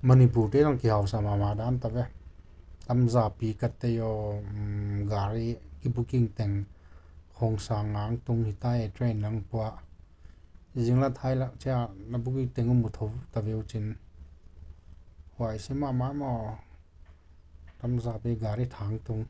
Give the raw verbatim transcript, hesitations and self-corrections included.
Manipur te zong kihausa mahmah dan ta ve. Tamzapi ka te yo, mm, gari ki booking teng Khongsang ngang tung hita e, train lang pua. Zing la thai la chia na booking teng um mu tho ta veu chin. Huai se mahmah maw. Tamzapi gari thang tung.